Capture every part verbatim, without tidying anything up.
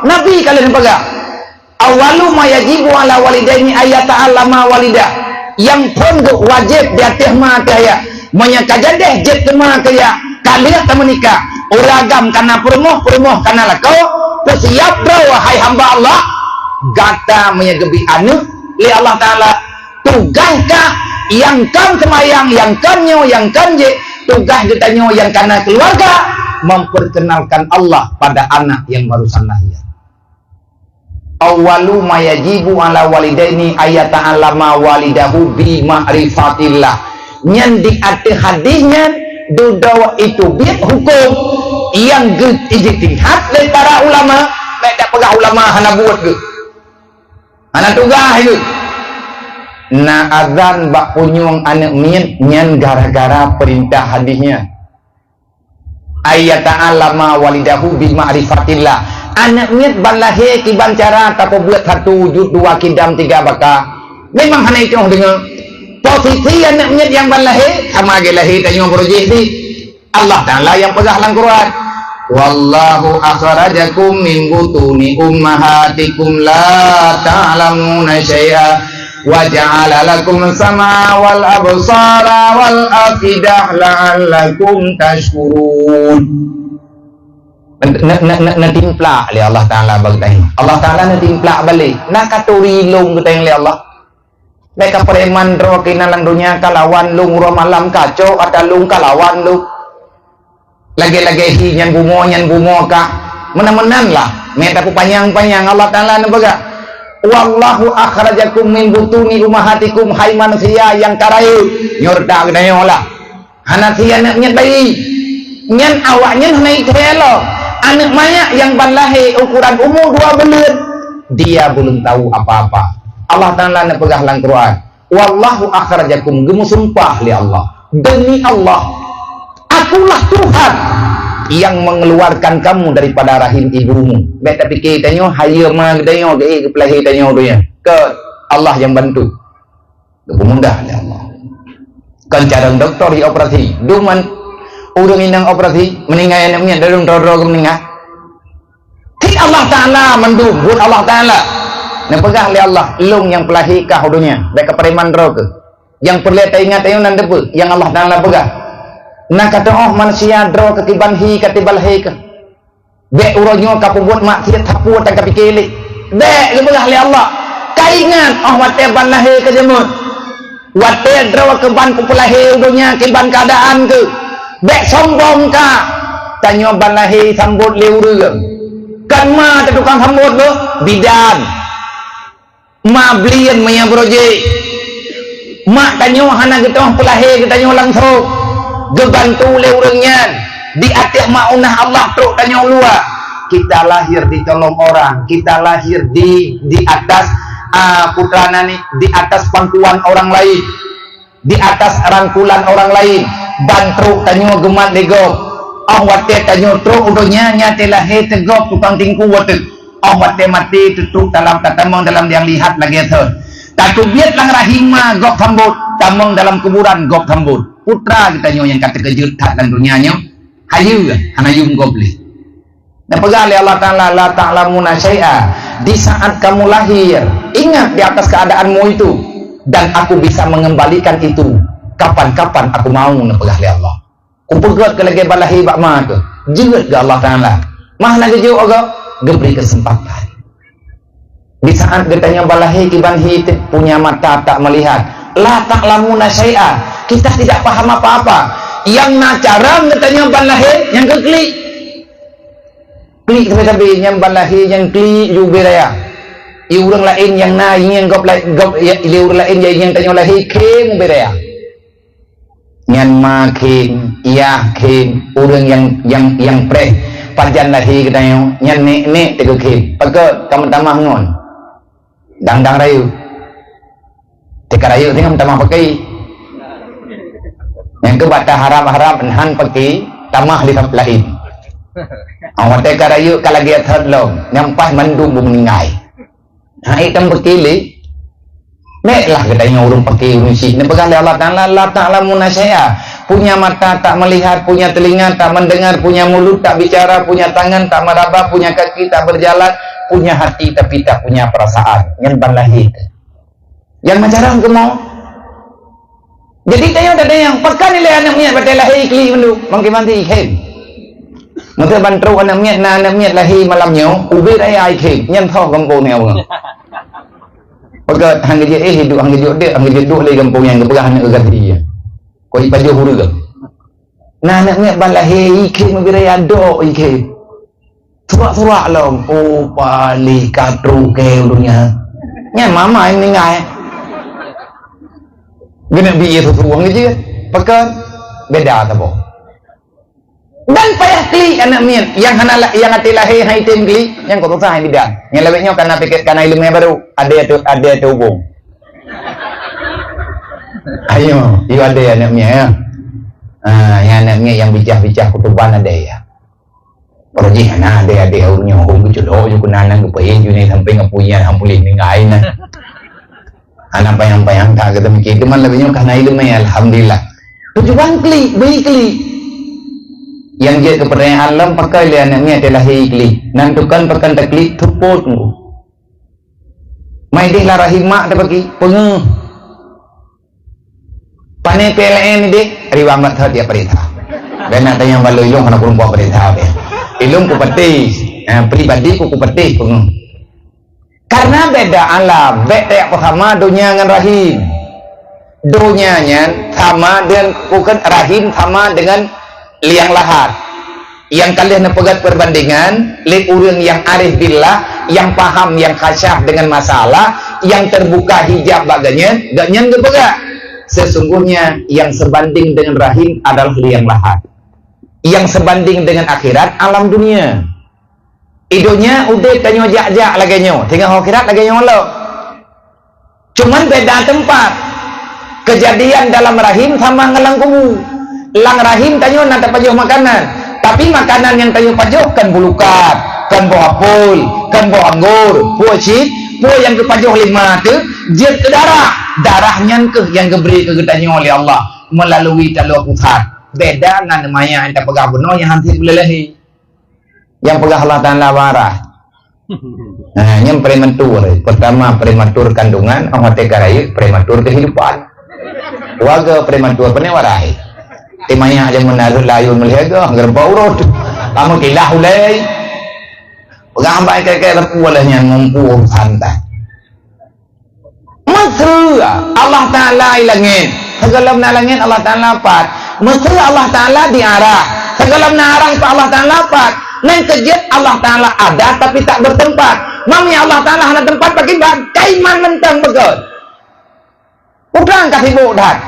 Nabi ka lheueh neupeugah, "Awwalu ma yajibu ala walidaini ayyata'allama walidah." Nyang phôn geuh wajéb di ateueh ma keu ayah. Meunyoe ka jadeh jeuet teuma keu ayah, ka lheueh tameunikah, ureueng agam ka na peurumoh, peurumoh ka na lakoe, peusiab droe, wahai hamba Allah, gata meunyoe geubi aneuëk lé Allah Taala, tugaih kah nyang kon seumayang, nyang kon nyoe, nyang kon jéh, tugaih geutanyoe nyang ka na keuluwarga, memperkenalkan Allah pada anak yang barusan lahir. "Awwalu ma yajibu ala walidaini ayyata'allama walidahu bi ma'rifatillah." Nyan di ateueh hadis nyan dudoe itu biet huköm nyang geuijtihad lé para ulama, bék tapeugah ulama hana buet geuh. Hana tugaih geuh. Na azan bak punyueng aneuëk miet nyan gara-gara peurintah hadis nyan. "Ayyata'allama walidahu bi ma'rifatillah." Aneuëk miet ban lahé kiban cara tapeubuet satu jud dua kidam tiga baka. Memang hana itoh deungoe. Posisi aneuëk miet nyang ban lahé sama lagée lahé tanyoe beurujih di. Allah Taala nyang peugah lam Quran, "Wallahu akhrajakum min butuni ummahatikum la ta'lamuna syai'a." "Wa ja'ala lakum sam'a wal absara wal afidah la'allakum tashkurun." Na, na, na, na, neutimplak lé Allah Taala bak geutanyoe. Allah Taala neutimplak balek. Na ka turi lôn geutanyoe lé Allah. Bék ka preman droe keunan lam donya ka lawan lôn uroe malam kacok ata lôn ka lawan lôn. Lagée-lagée hi nyan bumoe, nyan bumoe kah. Meunan-meunan lah. Meunan tapeupanjang-panjang, Allah Taala neupeugah, "Wallahu akhrajakum min butuni ummahatikum," hai manusia nyang ka rayeuk. Nyoe reuta geutanyoe lah. Hana si aneuëk miet bayi. Nyan awaknyan hana ithée lom. Aneuëk manyak nyang ban lahé ukuran umu dua buleuen, dia belum tahu apa-apa. Allah Taala neupeugah lam Quran, "Wallahu akhrajakum," geumeusumpah lé Allah. "Demi Allah, akulah Tuhan yang mengeluarkan kamu daripada rahim ibumu." Bék tapike tanyoe, hayeue ma geutanyoe, geuék geupeulahé tanyoe donya. Kon, Allah nyang bantu. Geupeumudah lé Allah. Kon carông dokto jioperasi. Duman ureuëng inong operasi, meuninggai aneuëk miet, dalam droe-droe geumeuninggai. Cit Allah Taala mandum, buet Allah Taala. Neupeugah lé Allah, "Lôn nyang peulahé kah u donya, bék ka preman droe keuh." Nyang peureulée taingat tanyoe nan teupeue nyang Allah Taala peugah. Na ka teuoh manusia droe keuh kiban hi ka tiba lahé keuh. Bék uroe nyoe ka peubuet maksiat sapeue tan ka pike lé. Bék geupeugah lé Allah. Ka ingat óh watée ban lahé ka jeuet. Watée droe keuh ban kupeulahé u donya kiban keuadaan keuh. Bék sombong ka. Tanyoe ban lahé sambot lé ureuëng. Kon ma teuh tukang sambot lôn, bidan. Ma blieng meunyoe beurojek. Mak tanyoe hana geutoh peulahé geutanyoe langsong. Geubantu lé ureuëng nyan. Di ateueh maunah Allah trok tanyoe luwa. Kita lahir ditolong orang. Kita lahir di, di atas, ah, putra nani, di atas pangkuan orang lain. Di atas rangkulan orang lain, ban trok tanyoe geumat lé gob. Óh watée tanyoe trok u donya, nyan teuh lahé teuh gob tukang tingku watée. Óh watée maté teutrok dalam, tatamong dalam nyang lihat lagée thon. Tateubiet lam rahim ma gob sambot, tamong dalam kuburan gob sambot. Putra geutanyoe nyang ka teukeujot that lam donya nyoe, hayeue hana yum gob lé. Neupeugah lé Allah Taala, "La ta'lamuna syai'a." Di saat kamu lahir, ingat di atas keadaanmu itu, dan Aku bisa mengembalikan itu kapan-kapan Aku mau, neupeugah lé Allah. Kupeugét keu lagée ban lahé bak ma keuh, jeuet keu Allah Taala. Mah na geujok agak, geubri keuseumpatan. Di saat geutanyoe ban lahé kiban hi teuh, punya mata tak melihat. La ta'lamuna syai'a. Kita tidak paham apa-apa. Nyang na carông geutanyoe ban lahé nyang keu klik. Klik sabe-sabe nyang ban lahé nyang klik ju ubé raya. I ureuëng laén nyang na nyang gob la-, gob ya, lé ureuëng laén nyang, nyang tanyoe lahé khém ubé raya. Nyan ma khém, yah khém, ureuëng nyang, nyang, nyang preh pajan lahé geutanyoe, nyan nek-nek teuk khém. Pakon ka meutamah ngon. Dang-dang rayeuk. Teuka rayeuk teuh meutamah pakai. Nyang keu bak taharab-harab han pakai, tamah lé laén. Awak teuka rayeuk ka lagée that lom, nyang paih mandum beu meuninggai. Hai tam beutôi lé. Béklah geutanyoe ureuëng paké ureuëng syiek. Neupeugah lé Allah Taala, "La ta'lamuna syai'a." Punya mata tak melihat, punya telinga tak mendengar, punya mulut tak bicara, punya tangan tak meraba, punya kaki tak berjalan, punya hati tapi tak punya perasaan. Nyan ban lahé teuh. Nyang macam keumoe. Jadi tanyoe tadayang, pakon ilée aneuk miet watée lahé iklik mandum, mangke manti ikhém. Masa ban trok aneuk miet, na aneuk miet lahé malam nyoe, ubé raya ikhém, nyan soh gampông ni awang. Pakon hang geujek éh, hidup hang geujek dek, hang geujek duek lé gampông nyang geupeugah aneuk geuganti. Kok ipajoh ureueng. Na aneuk miet ban lahé ikhém ubé raya dok ikhém. Surak-surak lom, oh, paléh ka trok keu donya. Nyan mama nyang ninggai. Geuneuk bi ie susu ureueng jeuet. Pakon? Beda saboh. Dan payah klik aneuk miet nyang hana la-, nyang até lahé hai tem klik, nyang kok susah hai bidan. Nyang lawét nyoe kana piket kana ileumé baru, adé tu, adé tu ubong. Ayo, yuk adé aneuk miet ya. Ah, nyang aneuk miet nyang bijah-bijah kutuban adé ya. Baru jih hana adé-adé ureueng nyoe, hom geuculok ju keunan, geupeuyeng ju nyan sampai ngon punya, alhamdulillah, ninggai na. Hana payang-payang that geutamike, teuma lagée nyoe ka na ileumé, alhamdulillah. Tujuan klik, bri klik. Nyang jeuet keu peurtanyaan lom, pakon lé aneuk miet teu lahé klik. Nan tukang pakon taklik, tupot ngu. Mai deh lam rahim mak tapaki, peungeuh. Pane P L N ni deh, riwang mat thot dia peurintah. Dan nak tanya balo ilong kana kurang buat peurintah dia. Ilong ku petis, ha, pribadi ku, ku petis peungeuh. Karena beda alam, beda sama dunia ngan rahim. Dunia nyan sama dengan, bukan, rahim sama dengan liang lahat. Nyang ka lheueh neupeugét perbandingan lé ureuëng nyang arif billah, nyang paham, nyang khasyah dengan masalah, nyang teubuka hijab bak geuhnyan, geuhnyan geupeugah, "Sesungguhnya yang sebanding dengan rahim adalah liang lahat. Yang sebanding dengan akhirat alam dunia." Di donya udeb tanyoe jak-jak lagée nyoe, teungoh akhirat lagée nyoe lom. Cuman beda tempat. Kejadian dalam rahim sama ngon lam kubu. Lam rahim tanyoe na tapajoh makanan, tapi makanan nyang tanyoe pajoh kon bulukat, kon boh apel, kon boh anggor, peue cit, peue nyang geupajoh lé ma teuh jeuet keu darah. Darah nyan kheueh nyang geubri keu geutanyoe lé Allah meulalu taloe pusat. Beda ngon manyét nyang tapeugah bunoe nyang han sép leulahé. Nyang peugah Allah Taala barah. Nah, nyan prematur. Pertama prematur kandungan, oh watée ka rayeuk prematur kehidupan. Warga prematur pane warai. Timaya aja menaruh layu melihat gah gerbau urut. Kamu kilah ulai. Pegang baik keke lepu oleh nyang ngumpu santai. Meuseu Allah Taala di langét, sigohlom na langét Allah Taala pat. Meuseu Allah Taala di arah, sigohlom na arah pat Allah Taala pat. Nyan keuh jeuet Allah Taala ada tapi tak bertempat. Meunyoe Allah Taala hana tempat, bagaimana? Kaiman mantong beugét. Udang ka sibuk that.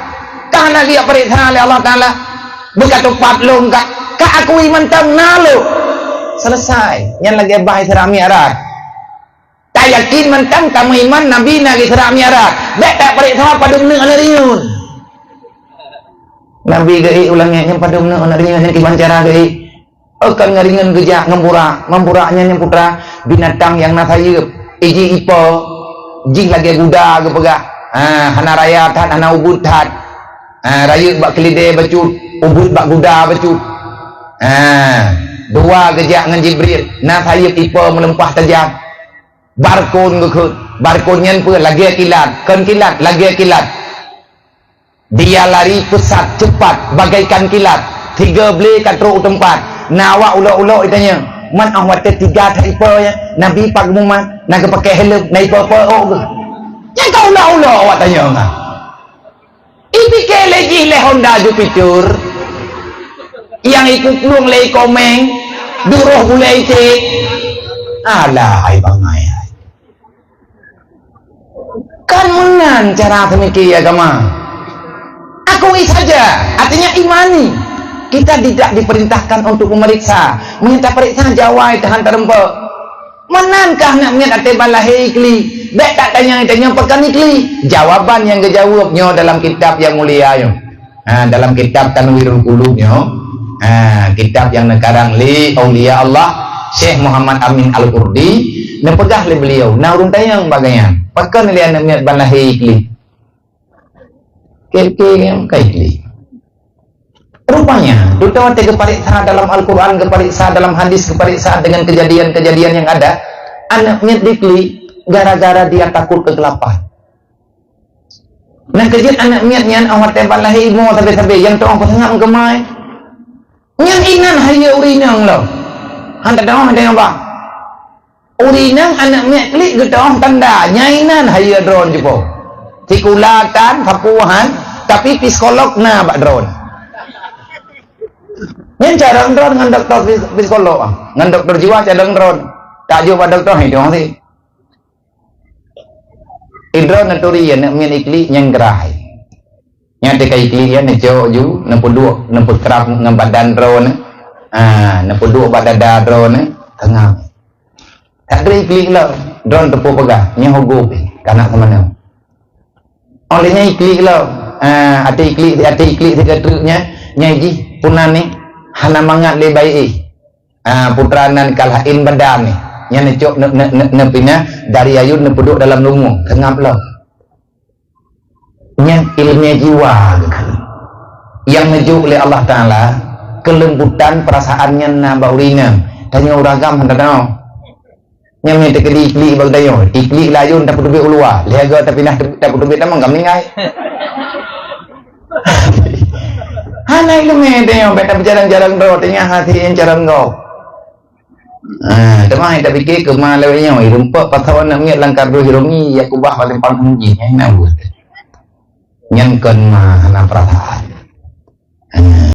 Ka hana jeuet peuriksa lé Allah Taala. Beukatupat lôn ka, ka akui mantong na lôn. Selesai. Nyan lagée bah Isra Mi'raj. Tayakin mantong tameuiman Nabi na Isra Mi'raj. Bék tapareksa padum neuk aneuk rinyun. Nabi geuék u langét nyan padum neuk aneuk rinyun nyan kiban cara geuék. Oh, kon ngon rinyun geujak ngon burak. Ngon burak nyan nyang putra binatang nyang na sayeuep. Iji ipo. Jih lagée guda geupeugah. Ha, hana raya that, hana ubit that. Ha, rayeuk bak keulidée bacut, ubit bak guda bacut. Ha, dua geujak ngon Jibril. Na sayeuep ipo meuleumpah tajam. Barkon geukheun, barkon nyan peue lagée kilat, kon kilat, lagée kilat. Dia lari pesat cepat bagaikan kilat, tiga ble ka trok u teumpat. Na awak ulok-ulok itanyong, "Man oh watée tiga that ipo nyan, Nabi pat geumumat, na geupakai helm, na ipo-ipo ôk geuh?" Nyang ka ulok-ulok awak tanyong. Ipike lé jih lé Honda Jupiter. Nyang ikuplueng lé ikomeng, duroh bulée iték. Alah, hai bangai. Kan meunan cara seumike agama. Akui saja, artinya imani. Kita tidak diperintahkan untuk memeriksa. Meunyoe tapeuriksa jawai tahan tareumpok. Meunan kah aneuk miet até ban lahé iklik? Bék tatanyong-tanyong pakon iklik. Jawaban nyang geujaweueb nyoe dalam kitab nyang mulia nyoe. Ha, dalam kitab Tanwirul Qulub nyoe, ha, kitab nyang neukarang lé aulia Allah, Syekh Muhammad Amin Al-Qurdi, neupeugah lé beliau, na ureuëng tanyong bak gobnyan, pakon lé aneuk miet ban lahé iklik? Kira-kira nyang ka iklik. Rupanya, dudoe watée geupareksa dalam Al-Quran, geupareksa dalam hadis, geupareksa dengan kejadian-kejadian yang ada, Aneuk miet diklik gara-gara dia takut kegelapan. Nah, keujeuet aneuk miet nyan, 'oh watèe ban lahé imoe sabé-sabé, nyang teu'oh peusangap meukeumai. Nyan inan hayeue ureueng inong lom. Han teu'oh, han teu'oh bah. Ureueng inong aneuk miet klik geuteu'oh tanda, nyan inan hayeue droeneuh jipo. Sikula tan, sapeue han, tapi psikolog na bak droeneuh. Nyan carông droeneuh ngon dokto psi-, psikolog, ah. Ngon dokto jiwa carông droeneuh. Tak jok bak dokto, hai dong sih. Droeneuh neuturi aneuk miet iklik nyang grai. Nyan teuka iklik nyan neucok ju, neupeuduek, neupeukrab ngon badan droeneuh. Ah, neupeuduek bak dada droeneuh, teungoh. Ka trép iklik lom, droeneuh teupeu peugah, nyoe hugop pih, ka na seumanoe. Óh lheueh nyan iklik lom, ah, até iklik, até iklik sigoe treuk nyan, nyan jih peunan nyan hana mangat lé baék éh. Ah, putra nan ka laén badan nyan, nyan neucok ne-, ne-, ne-, neupinah dari ayôn neupeuduek dalam lumueng, seungab lom. Nyan ileumèe jiwa geukheun. Nyang neujok lé Allah Taala, keulembutan peurasaan nyan na bak ureueng inong. Tanyoe ureueng agam hana tanoh. Nyan meunan teukeudi iklik bak geutanyoe. Iklik layôn tapeuteubiet u luwa. Lhèe goe tapinah teubiet, tapeuteubiet tamong ka meuninggai. Hana ileumèe tanyoe, bèk tapeujarang-jarang droe, tanyoe hase carông gob. Ah, teuma hai tapike keu ma lawét nyoe, irumpok pasal aneuk miet lam kardus jiromi, ya kubah paléng pang hông jih, nyan na buet. Nyan kon ma hana peurasaan. Ah,